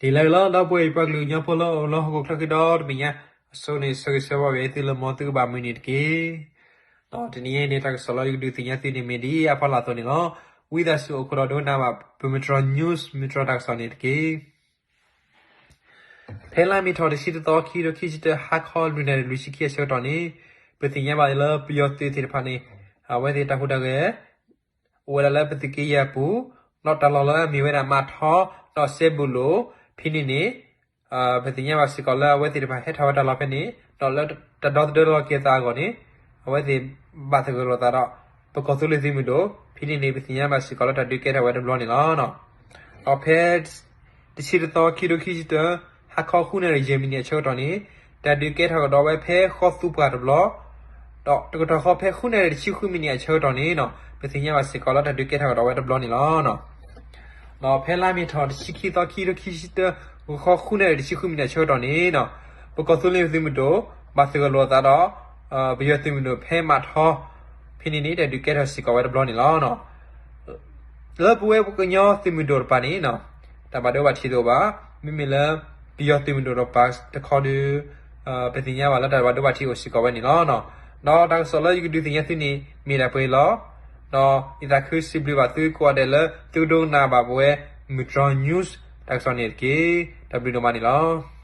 ဒ်လဲၣ်ဂ့ၤလီၤ ဒီပုၢ်ဝဲၢ်ယပှၤကလုာ်ကညီဖိလၢအိၣ်လၢဟီၣ်ခိၣ်ချၢဃံဒီတမံၤညါ, အဆိန့ၣ် ဆၢဂ့ၤဆၢဝါဘၣ်သုလၢမ်သုကဘၣ်မုာ်န့ၣ်တက့ၢ်. ဒီးတနံၤအံၤန့ၣ် တၢ်ကစီၣ်လၢယကဒုးသ့ၣ်ညါသုန့ၣ်မ့ၢ်ဒ်အဖီလာ်အသိးန့ၣ်လီၤ. ဝံသးစူၤအိၣ်ခိးဒီးဒိကနၣ်ဘၣ် ပမုၢ်တြီၢ် news မုၢ်တြီၢ်တၢ်ကစီၣ်န့ၣ်တက့ၢ်. ဖဲလါမ့ၤထီၣ်တဆံတသီ ခံကထိခံဆံတၢ ဟါခီလွံၢ်နၣ်ရံၣ်လွံၢ်ဆံခံအဆၢကတီၢ်န့ၣ်, ပသ့ၣ်ညါဘၣ်လၢပယီၤသုးသ့ၣ်တဖၣ်န့ၣ် အဝဲသ့ၣ်တၢ်ဟူးတၢ်ဂဲၤ အိၣ်ဝဲဒၣ်လၢပသုးက့ယဲၢ်အပူၤ, ဒီးတၢ်လီၢ်လၢအမ့ၢ်ဝဲဒၣ် မးထီ ဒီးစဲဘူးလိၣ် ဖဲန့ၣ်န့ၣ် ပသ့ၣ်ညါဘၣ်စ့ၢ်ကီးလၢအဝဲသ့ၣ်တဖၣ်ဟဲထီၣ်ဝဲတၢ်လီၢ်ဖဲန့ၣ် ဒီးလၢတၢ်ဒီသဒၢလီၤက့ၤသးအဂီၢ်န့ၣ် အဝဲသ့ၣ်ဘၣ်သဂၢၢ်လိာ်သးဒီး ပကီၢ်သူလ့ၤသုးမုၢ်ဒိၣ် ဖဲန့ၣ်န့ၣ် ပသ့ၣ်ညါဘၣ်စ့ၢ်ကီးလၢတၢ်ဒုးကဲထီၣ်ဝဲတဘျီန့ၣ်လီၤ. ဒီးဖဲ တဆံတသီ ခံကထိခံဆံတၢ ဟါခီဃုနၣ်ရံၣ်ယဲၢ်မံးနံးအဆၢကတီၢ်န့ၣ် တၢ်ဒုးကဲထီၣ်ကဒီးဝဲဖဲဃီသူပှၢ်တဘျီ, ဒီးတကတီၢ်ဃီဖဲဃုနၣ်ရံၣ်တဆံဃုမံးနံးအဆၢကတီၢ်န့ၣ် ပသ့ၣ်ညါဘၣ်စ့ၢ်ကီးလၢတၢ်ဒုးကဲထီၣ်ကဒီးဝဲတဘျီန့ၣ်လီၤ. ဒီးဖဲလါမ့ၤထီၣ်တဆံခံသီ ခံကထိခံဆံတၢ ဂီၤခီဃုနၣ်ရံၣ်တဆံဃုမံးနံးအဆၢကတီၢ်န့ၣ် ပကီၢ်သူလ့ၤသုးမုၢ်ဒိၣ် ဘၣ်သဂၢၢ်လိာ်သးဒီး ပယီၤသုးမုၢ်ဒိၣ်ဖဲမးထီ ဖဲန့ၣ်န့ၣ် တၢ်ဒုးကဲထီၣ်စ့ၢ်ကီးဝဲတဘျီန့ၣ်လီၤ. လၢပဝဲပကညီသုးမုၢ်ဒိၣ်တပၤန့ၣ် တၢ်ဘၣ်ဒိဘၣ်ထံးတအိၣ်ဘၣ်. မ့မ့ၢ်လၢ ပယီၤသုးမုၢ်ဒိၣ်တပၤတခီဒီး ပသ့ၣ်ညါဘၣ်လၢတၢ်ဘၣ်ဒိဘၣ်ထံးအိၣ်စ့ၢ်ကီးဝဲန့ၣ်လီၤ. ဒီးတၢ်ကစီၣ်လၢယကဒုးသ့ၣ်ညါသုန့ၣ် မ့ၢ်ဒၣ်ပှဲၤလီၤ. ဒီးယသးခုစံးဘျုးဘၣ်သုကိးဂၤဒဲးလၢ သုကဒိကနၣ်ဘၣ်ပဝဲ မုၢ်တြီၢ် news တၢ်ကစီၣ်န့ၣ်တက့ၢ်. တၢ်ဘျုးဒိၣ်မးန့ၣ်လီၤ.